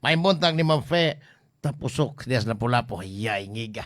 May buntag ni Ma'am Fe Tapusok dias na Lapu-Lapu. Yay, ngiga.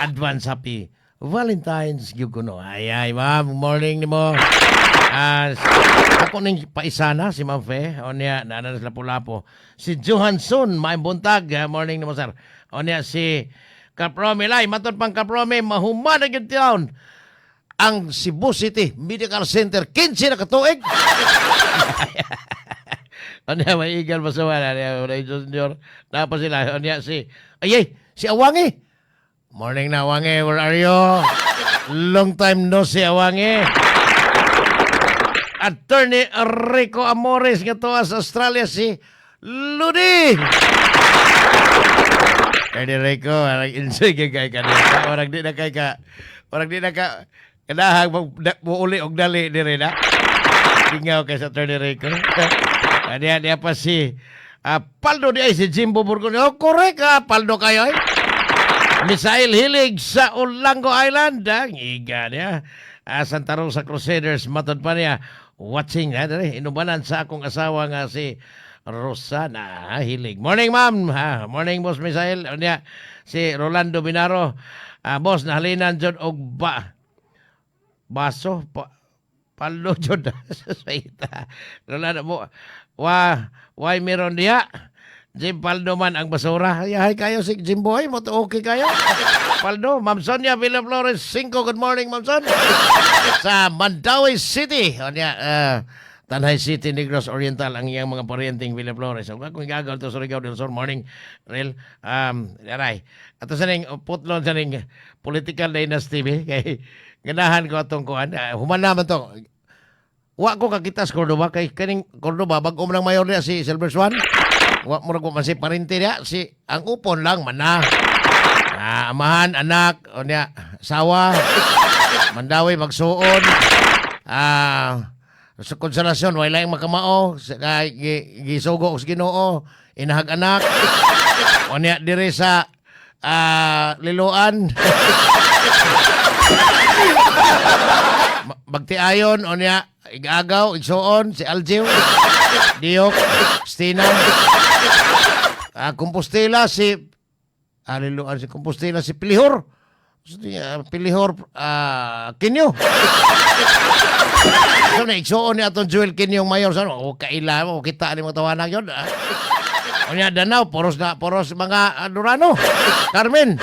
Advance happy Valentine's gyud kuno. Ay ay, ma'am, morning nimo. Ah, ako ning paisana si Ma'am Fe. O niya, naa na sa Lapu-Lapu. Si Johansson, may buntag. Ah, morning nimo, sir. O niya si Kaprome Lai, matod pang Kaprome, mahuman na gyud taon ang Cebu City Medical Center, 15 na katuig. Ano yan, may igal pa sa wala. Ano yan, Junior. Napa sila. Ano yan, si... Ay, ay, si Awangi. Morning na, Awangi. Where are you? Long time no see, Awangi. Attorney Rico Amores nga tuwa sa Australia, si Ludi. Attorney Rico, arang enjoy kay kay ka. Warang di na kay ka. Warang di na ka. Kanahang muuli og dali diri na. Tingaw kay sa Attorney Rico. Niya, niya pa si Paldo di ay si Jimbo Burgono. Oh, correct ah, Paldo kayo eh. Misael Hilig sa Olango Island. Ah, iga niya. Santa Rosa Crusaders, matod pa niya. Watching, ha, dali, inubanan sa akong asawa nga si Rosana Hilig. Morning, ma'am. Ha, morning, Boss Misael. Ano niya, si Rolando Binaro. Boss, nahalinan jud og ba baso pa, palo jud sa ita. Rolando mo, wa why meron diya? Jim Paldo man ang basura. Yahay kayo si Jimboy. Mo to okay kayo. Paldo, Ma'am Sonia Villaflores 5. Good morning, Ma'am Son. Sa Mandaue City. O niya, Tanay City, Negros Oriental, ang iyang mga paryenteng Villaflores. So, akong gagaw to Surigao del Sur. Morning, Real. Aray. Ato sa ning putlon sa ning political dynasty, be. Kay ganahan ko atong kuan. Human naman to. Wa ko kakita sa Cordoba kay kaning Cordoba bag-o man ang mayor niya si Silver Swan. Wa mo ko man si parente niya si ang upon lang man na. Amahan, anak, o niya, sawa, Mandaue, magsuon. Sa konsolasyon, wala lang makamao, sa, gisugo sa Ginoo, inahag anak. O niya, dire sa Liloan. Magtiayon, o niya, igagaw, igsuon, si Aljiw, Diok, Stina, Compostela, si, Liloan, si Compostela, si Pilihor. Pilihor, Kinyo. So, na, igsuon niya atong Joel Kinyo mayor. Sa, o, kaila mo, kita ni mga tawanan yun. O niya, Danao, poros na, poros mga Durano. Carmen,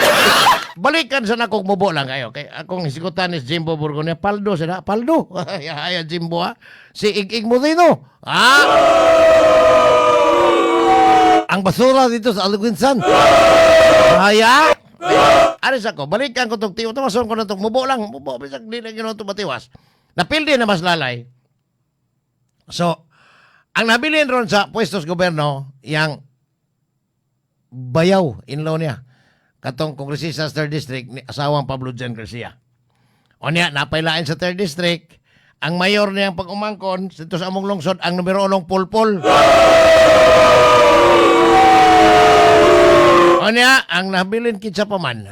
balikan sa nakong mubo lang kayo. Kay akong hisgutan ni Jimbo Burgonia, Paldo sila, Paldo. Ay, ay, Jimbo ha. Si Ig-Ig Modino. Ah! Ang basura dito sa Aluginsan. Haya! Aris ako, balikan ko itong tiwa. Tumason ko na itong mubo lang. Mubo, bisag di na gano'n tumatiwas. Napildi na mas lalay. So, ang nabilin ron sa pwestos gobyerno, yang bayaw in-law niya. Katong kongresista sa 3rd District, ni asawang Pablo Jen Garcia. O niya, napailain sa 3rd District, ang mayor niyang pag-umangkon, dito sa among lungsod, ang numero unong pulpol. O niya, ang nabilin kinsa pa man,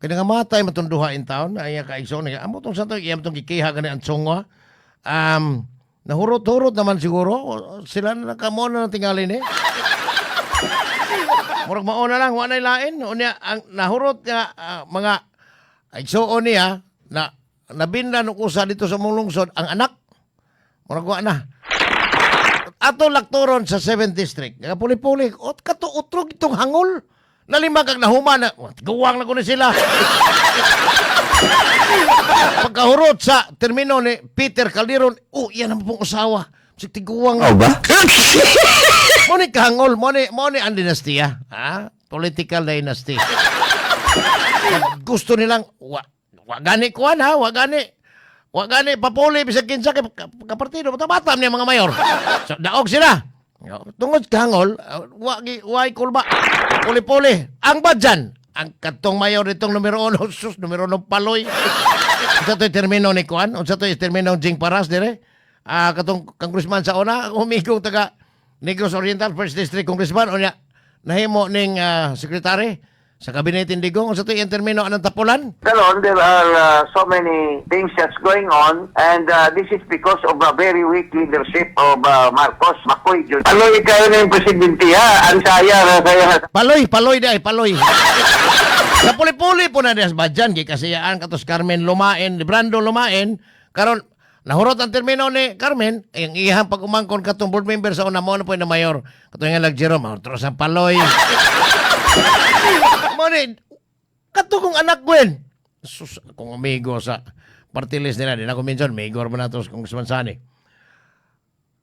kaya nga matay matunduha in town, ay kaigsoon niya. Amo tong santo, iyam tong gikiha gani ang tsungwa. Nahurot-hurot naman siguro. Sila na nakamo na tingali ni. Murag mauna lang, wa na'y lain. O niya, ang nahurot niya, mga igsuon niya, na nabinda nung usa dito sa mong lungsod, ang anak. Murag wa na. Ato laktoron sa 7th District. Nga puli-puli, ot kato utrog itong hangol. Nalima kag nahuma na, guwang na ko ni sila. Pagkahurot sa termino ni Peter Calderon, oh, yan ang pong usawa. Tiguang Oh ba? Mo ni kahangol, mo ni ang dinastiya. Ha? Political dynasty. Pag gusto nilang, wa gani kuan ha, wa gani. Wa gani papuli bisag kinsa kay kapartido batam niya mga mayor. So daog sila. Tungod kahangol, wa gi wa kulba. Puli-puli. Ang badyan, ang katong mayor nitong numero 1, sus, numero 1 paloy. Unsa to'y termino ni kuan? Unsa to'y termino Jing Paras dire? Katong congressman sa una, humigong taga Negros Oriental First District Congressman unya nahimo ning sekretary Sa kabinete ni Digong, unsa to iyang termino anang tapulan? Karon, there are so many things that's going on, and this is because of a very weak leadership of Marcos Makoy Jr. Aloy kayo na yung presidente, ha? Ang saya, saya. Paloy, paloy di ay, paloy. Sa puli-puli po na dias badyan, gikasiyaan katos Carmen Lumain, Brando Lumain, karon nahurot ang termino ni Carmen, ay ang iyang pag-umangkon katong board member sa una mo na po na mayor. Katong nga lag Jerome, mahurot sa paloy. Mo ni, kato kong anak Gwen. Sus, akong amigo sa party list nila, di na ko mention, mayor mo na to sa Congressman Sani.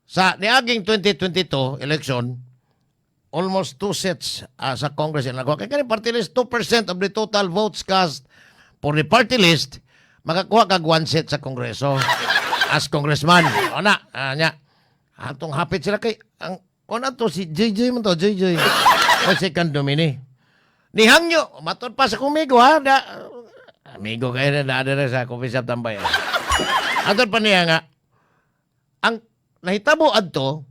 Sa niaging 2022 election, almost two seats sa Congress ang nakuha. Kaya kaning party list, 2% of the total votes cast for the party list, makakuha kag one seat sa Kongreso as congressman. O na, nya. Atong hapit sila kay, ang, o na to, si JJ man to, JJ. O second nominee. Ni Hangyo, matod pa sa kumigo ha. Da, amigo kayo na naadere sa coffee shop tambay. Atod pa niya nga, ang nahitabo adto,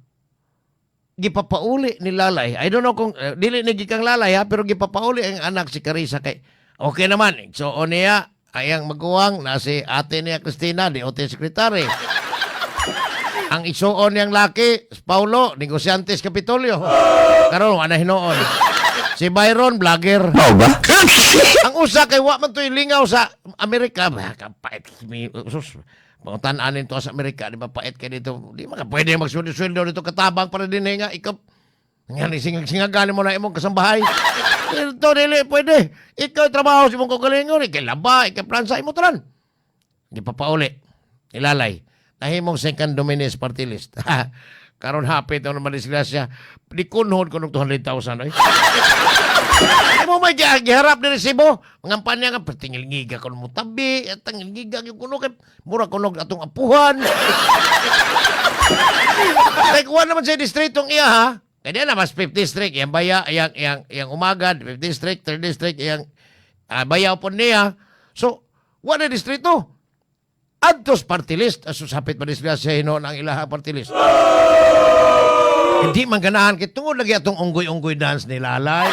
gipapauli ni Lalay. I don't know kung dili ni gikang Lalay ha, pero gipapauli ang anak si Carissa kay okay naman. So o niya ayang maguwang na si ate niya Christina, DOT secretary. Ang isuon niyang laki, si Paulo, negosyante sa Kapitolyo. Karon wala hinuon. Si Byron, vlogger. Mao ba? Ang usa kay wa man to'y lingaw sa Amerika. Ba, kapait mi sus. Pangutan-anin to sa Amerika, di ba pait kay dito. Di man ka pwede magsweldo-sweldo dito katabang para din nga ikaw. Nga ni singag-singagan mo na imong kasambahay. Ito dili pwede. Ikaw trabaho sa imong kaugalingon, ikaw laba, ikaw plansa imo tanan. Di pa pauli. Ilalay. Nahimong second nominee sa party list. Karon hapit ang naman disgrasya. Di kunhod ko ng 200,000. Ay. Mo may giharap ni resibo. Mga panya nga, tingil ngiga ko mo tabi, at tangil ngiga yung kuno kay mura kunog atong apuhan. Kay kuha naman sa distritong iya ha. Kaya na mas 5th district, iyang baya, iyang, iyang, iyang umagad, 5th district, 3rd district, iyang bayaw po niya. So, wala distrito. Adtos party list. Asus, hapit pa disgrasya hinoon ang ilaha party list. Hindi man ganahan kay tungod lagi atong unggoy-unggoy dance ni Lalay.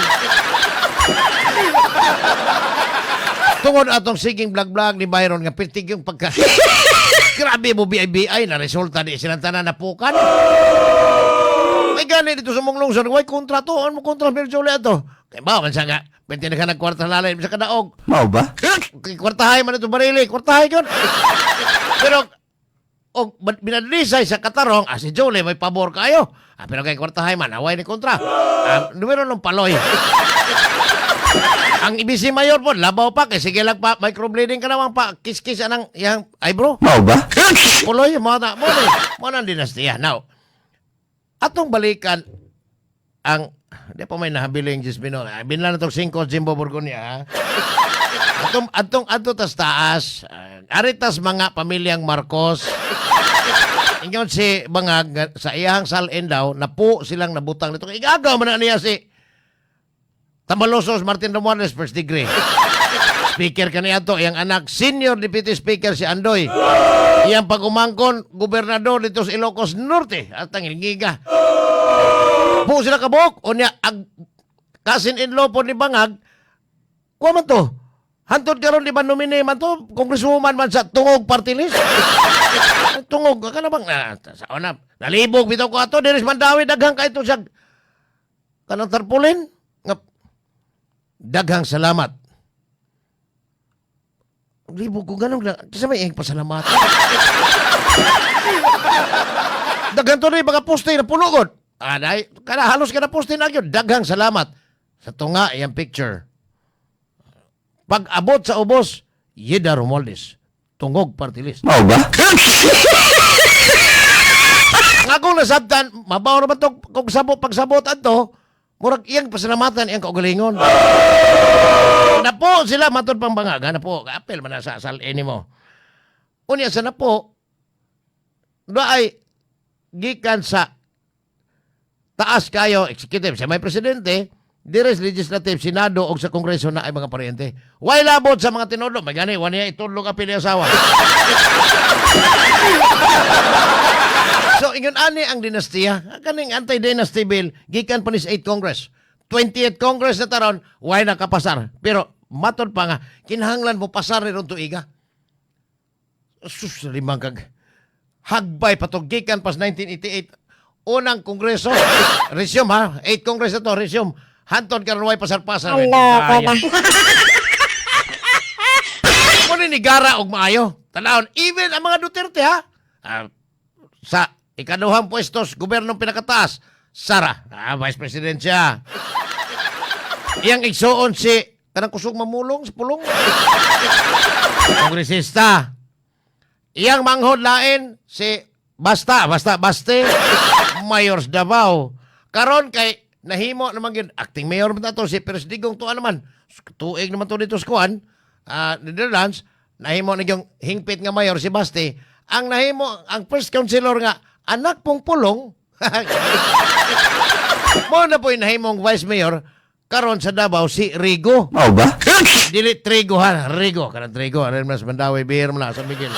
Tungod atong siging vlog-vlog ni Byron nga pirtig yung pagka grabe mo BIBI na resulta di silang tanan napukan. May gani dito sa mong lungsod, way kontra to, ano mo kontra Mayor Jolie ato? Kay ba man siya nga, pwede na ka nagkwarta lalay sa kadaog. Mao ba? Kay kwartahay man ito barili, kwartahay yun. Pero og binadlisay sa katarong, si Jolie may pabor kayo. Pero kay kwartahay man, away ni kontra. Numero ng paloy. Ang ibisi mayor po, labaw pa, kay sige lang pa, microblading ka naman pa, kiss-kiss anang yang eyebrow. Mao ba? Puloy, mo na, mo na, mo na ang dinastiya. Now, atong balikan ang, di pa may nahabiling Diyos Bino. Ay, binla na itong 5 Jimbo Borgonia, ha? Atong, atong, ato tas taas, aritas mga pamilyang Marcos. Ingon si Bangag, nga sa iyang salin daw, napo silang nabutang nito. Igagaw man na niya si Tambalossos Martin Romualdez, first degree. Speaker kaniya to, iyang anak, senior deputy speaker si Andoy. Iyang pag-umangkon, gobernador dito sa Ilocos Norte. At ang ngiga. Po sila kabuk. O niya, ag, cousin-in-law po ni Bangag, kuha man to. Hantod karon di ba nominee man to, congresswoman man sa Tungog party list. Tungog, ka na bang, na, sa una, nalibog bitaw ko ato, diris Mandawi, daghang ka ito siya. Kanang tarpaulin, nga, daghang salamat. Libog ko ganun lang. Kasi may iyang pasalamatan. Daghan to rin, mga poste na pulugod. Anay, kana halos kana poste na gyud. Daghang salamat. Sa tunga iyang picture. Pag abot sa ubos, Yida Romualdez, Tungog party list. Mao ba? Ang akong nasabtan, mabaw naman to, kung sabot, pagsabot ato, murag iyang pasalamatan, iyang kaugalingon. Napo sila, matod pang bangaga, napo, apel man na sa salin mo. Unya sa napo, do ay gikan sa taas kayo, executive, sa may presidente, dire sa legislative, Senado o sa Kongreso na ay mga paryente. Way labot sa mga tinudlo. May gani, wala niya itudlo ka pili asawa. So, ingon ani ang dinastiya. Kaning anti-dynasty bill, gikan pa ni sa 8 Congress. 20th Congress na taron, way nakapasar. Pero matod pa nga, kinahanglan mo pasar ni ron tuiga. Sus, limang kag hagbay patugikan pas 1988 unang kongreso, resume ha, 8 Congress na to, resume, hantod karon way pasar-pasar. Naloko na. Mo ni gara og maayo tanawon, even ang mga Duterte ha. Ah, sa ikaduhang pwestos gobyernong pinakataas, Sara, vice president siya. Iyang igsuon si kanang kusog mamulong sa pulong, kongresista. Iyang manghod lain si basta basta baste mayor sa Davao. Karon kay nahimo naman gyud acting mayor man to si Perez Digong, tuan naman tuig naman to dito sa kuan, Netherlands. Nahimo na yung hingpit nga mayor si Baste. Ang nahimo ang first councilor nga anak pong pulong mo na po nahimong vice mayor karon sa Davao, si Rigo. Mao ba? Dili Trigo ha, Rigo, kanang Trigo, ano mas Mandawi, Beer man na, San Miguel.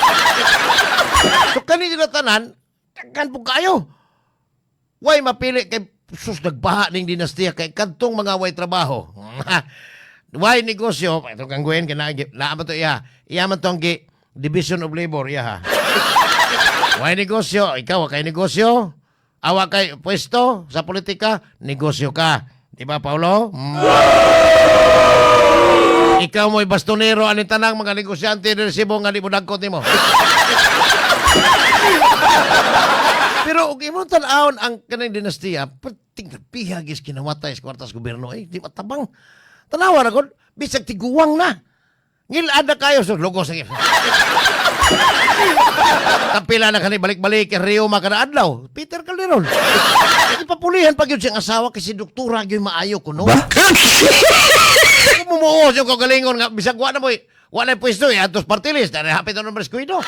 So kani sila tanan, daghan po kayo. Way mapili kay sus nagbaha ning dinastiya kay kadtong mga way trabaho. Way negosyo, itong kang Gwen, kana naa man to iya. Iya man tong gi division of labor iya ha. Way negosyo, ikaw wa kay negosyo. Awa kay pwesto sa politika, negosyo ka. Di ba, Paulo? Ikaw mo'y bastonero ani tanang mga negosyante diri Cebu nga di mo dagkot nimo. Pero og imong tan-awon ang kanang dinastiya, perting pihagis kinawatay sa kwartas gobyerno eh, di matabang. Tanawa ra gud, bisag tiguwang na. Ngilad na kayo sa lugos sige. Kapila na kani balik-balik kay Rio makana adlaw. Peter Calderon. Ipapulihan pa gyud siyang asawa kasi doktora gyud maayo kuno. Kung mumuo siya kagalingon nga bisag wa na mo wa na pwesto eh atos party list dahil hapit na numbers kuido.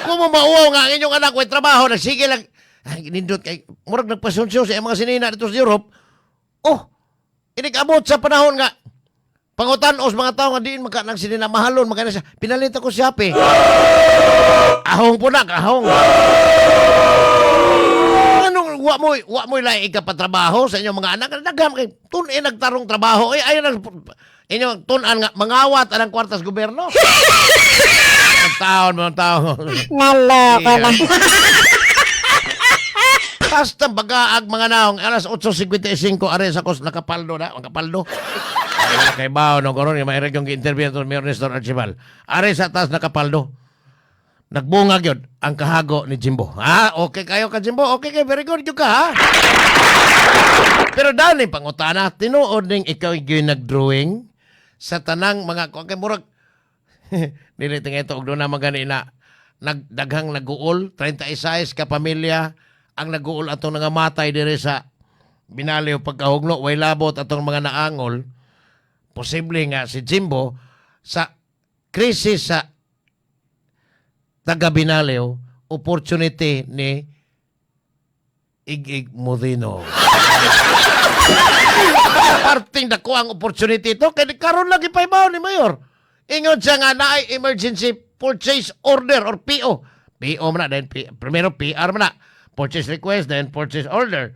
Kung mumuo nga ang inyong anak way trabaho nagsige lang ay nindot kay murag nagpasunsyo sa iyang mga sinina dito sa Europe. Oh, inikabot sa panahon nga pangutan-os mga tao nga diin maka nang sinina mahalon maka na siya pinalit ako siya pe. Ahong po na, ahong. Anong wa mo lahi ka patrabaho sa inyong mga anak? Daghang kay tun-in nagtarong trabaho eh ayon ang inyong tun-an nga mangawat anang kwartas gobyerno. Mga taon, mga tao. Naloko na. Basta bagaag mga naong alas 8:55 are sa kos nakapaldo na, nakapaldo. Ay, kay bao no karon may yung interview to Mayor Nestor Archival. Are sa taas nakapaldo. Nagbunga gyud ang kahago ni Jimbo. Ha? Okay kayo ka Jimbo? Okay kay very good gyud ka ha. Pero dani pangutana, tinuod ning ikaw gyud nagdrawing sa tanang mga kay murag dili tingay ito og doon na magani na nagdaghang naguol 36 ka pamilya ang naguol atong nangamatay diri sa Binaliw pagkahugno, way labot atong mga naangol. Posible nga si Jimbo sa krisis sa taga Binaliw, opportunity ni Igig Modino. Parting dako ang opportunity ito kay karon lagi pa ibaw ni Mayor. Ingon siya nga naay emergency purchase order or PO. PO man na, then P, primero PR man na. Purchase request, then purchase order.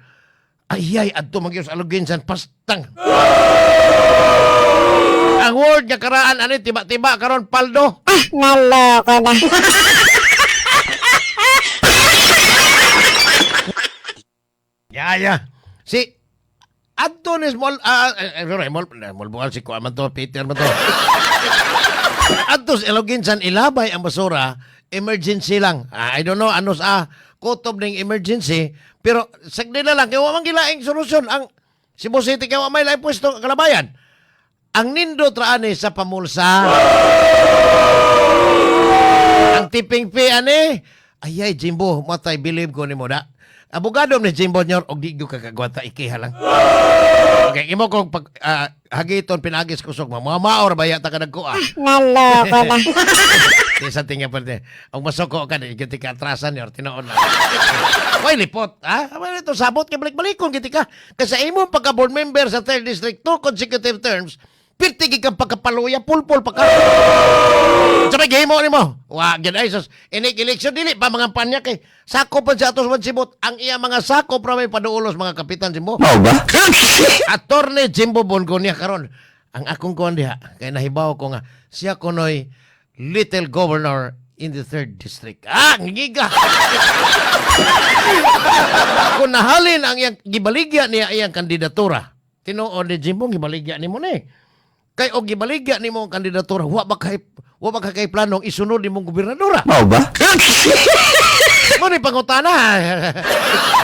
Ay ay, adto magyos aluginsan pastang. Ang word nga karaan ani tiba-tiba karon paldo. Naloko na. Ya. Si Antonis Mol, sorry, Mol, Molboal si Kuya man to, Peter man to. Adtos Eloginsan ilabay ang basura, emergency lang. Ah, I don't know ano sa kutob ning emergency, pero sagdi na lang kay wa man gilaing solusyon ang Cebu City kay wa may laing pwesto kalabayan. Ang nindot ra ani sa pamulsa. Ang tipping fee ani, ayay Jimbo, matay believe ko nimo da. Abogado ni Jimbo nyor og di gyud ka kagwata ikiha lang. Okay, imo kong pag hagiton pinagis kusog mo. Mga maor ba yata ka nagkuha? Naloko na. Di sa tingin pa rin. Ang masoko ka, di giti ka atrasan yor, tinuon na. Way lipot, ha? Way ito, sabot kay balik-balikon giti ka. Kasi imong pagka board member sa 3rd District, two consecutive terms, Pirti gid kang pagkapaluya, pulpol pa ka. Sa may gihimo nimo. Wa gyud ay sus. Inig election dili pa mga panya kay sakop pa sa atos man sibot ang iya mga sakop ra may paduulos mga kapitan Jimbo. Mao ba? Attorney Jimbo Bongo niya karon. Ang akong kuan diha kay nahibaw ko nga siya kunoy little governor in the third district. Ah, ngiga. Kung nahalin ang iyang gibaligya niya iyang kandidatura. Tinuod ni Jimbo gibaligya nimo ni. Kay og gibaligya nimo ang kandidatura, wa ba kay planong isunod nimong gobernadora? Mao ba? Mo ni pangutana.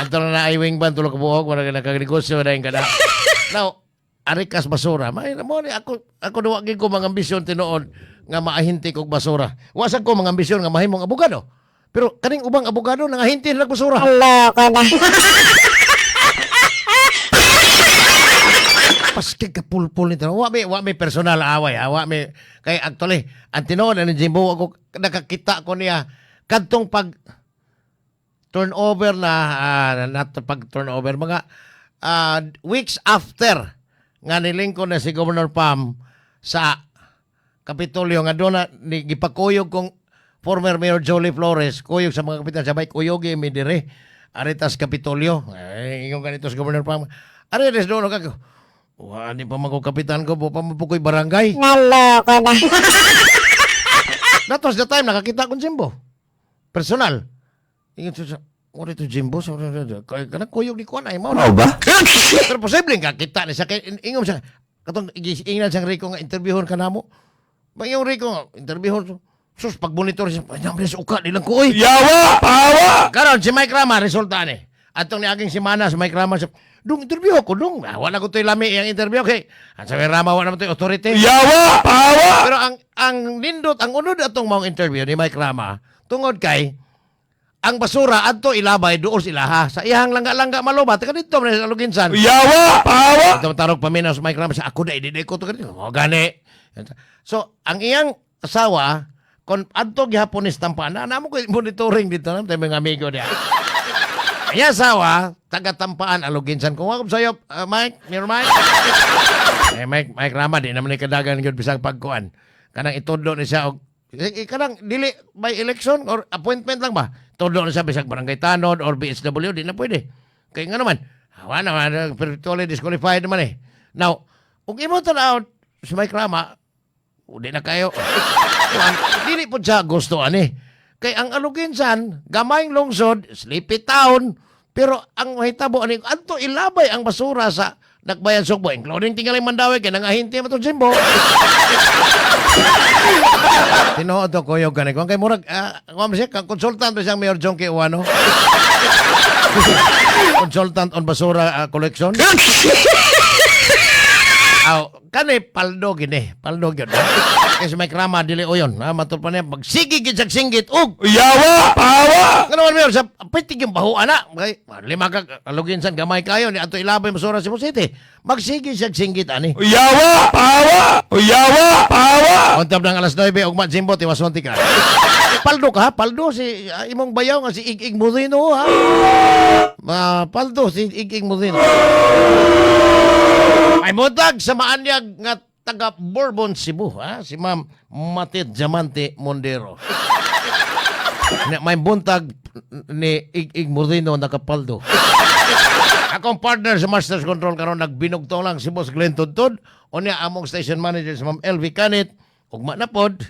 Anto na ay wing band tulo ka buok wala ka nakagnegosyo na kada. Now, arikas basura. May mo ni ako duwa gid ko mga ambisyon tinuod nga maahinti kog basura. Wa sad ko mga ambisyon nga mahimong abogado. Pero kaning ubang abogado nangahinti nila basura. Loko na. Paskig ka pulpul nito. Wa may personal away, ha? Wa may kay actually ang tinuod ni Jimbo ako nakakita ko niya kadtong pag turnover na not pag turnover mga weeks after nga nilingkod na si Governor Pam sa Kapitolyo nga doon na ni, gipakuyog kong former Mayor Jolly Flores kuyog sa mga kapitan sabay kuyogi mi dire aritas Kapitolyo eh, ingon ganito si Governor Pam ari des doon ka wa ni pa man ko kapitan ko pa man po ko'y barangay. Naloko na. That was the time nakakita kong Jimbo. Personal. Ingon siya, "What ito Jimbo?" So, kay kanang kuyog ni kuan ay mao na. Mao ba? Pero posible nga kita ni siya kay ingom siya. Katong ingnan siyang Rico nga interviewon ka namo. Ba ingong Rico nga interviewon. Sus pag monitor siya, ay naman sa uka nilang ko oy. Yawa! Pawa! Karon si Mike Rama resulta ni. Atong niaging semana si Mike Rama siya, "Dong interview ako dong. Ah, wala ko to'y lami iyang interview kay ang sabi Rama wala naman to'y authority." Yawa! Pawa! Pero ang nindot ang unod atong maong interview ni Mike Rama tungod kay ang basura adto ilabay duol sila ha sa iyang langga-langga maloba taga didto man sa Luginsan. Yawa! Pawa! Ito tarog paminaw sa Mike Rama sa ako na idinay ko to ganito. O gani. So ang iyang asawa kon adto gihapon ni Tampaan na namo ko monitoring dito na tayo mga amigo niya. Ang iyang asawa taga Tampaan Aluginsan. Kung ako sa'yo, Mike, Mayor Mike. Eh, Mike Rama, di naman ni kadagan gyud bisag pagkuan. Kanang itudo ni siya og kanang dili by election or appointment lang ba? Tudo ni siya bisag barangay tanod or BSW di na pwede. Kay nga naman, hawa naman perpetually disqualified naman eh. Now, ug imo tan-aw si Mike Rama, di na kayo. Kuan, dili po siya gusto ani. Kay ang Aluginsan, gamayng lungsod, sleepy town, pero ang mahitabo ani adto ilabay ang basura sa Dakbayan Sugbo, including tingaling Mandawi, kay nangahinti man to Jimbo. Tinuod to kuyog gani. Kung kay murag, kung siya, consultant ba siyang Mayor John K. Uano? Consultant on basura collection? Aw, kani paldo gini, paldo gyud. Kay si Mike Rama dili uyon, ha, matul pa niya magsige gid siyag singgit og Yawa! Pawa! Nga naman Mayor, sa pitig yung bahuan na. Kay, lima ka, aluginsan, gamay kayo, ni ato ilabay masura Cebu City. Magsige siya singgit, ani. Yawa! Pawa! Yawa! Pawa! On top ng alas 9, ugma, Jimbo, tiwasonti ka. Paldo ka, ha? Paldo, si imong bayaw nga si Ig-Ig Murino, ha? Paldo, si Ig-Ig Murino. Ay mutag sa maanyag nga taga Bourbon, Cebu, ha? Si Ma'am Matit Diamante Mondero. Na, may buntag ni Ig-Ig Murino nakapaldo. Akong partner sa Masters Control karon nagbinugtong lang si Boss Glenn Tudtud. Unya among station manager si Ma'am LV Canit. Ugma na pod.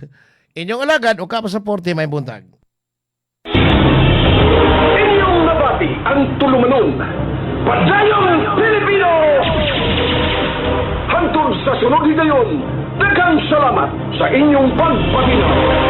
Inyong alagad o kapasaporte may buntag. Inyong nabati ang tulumanon. Padayong Pilipino! Hantod sa sunod higayon, daghang salamat sa inyong pagpaminaw.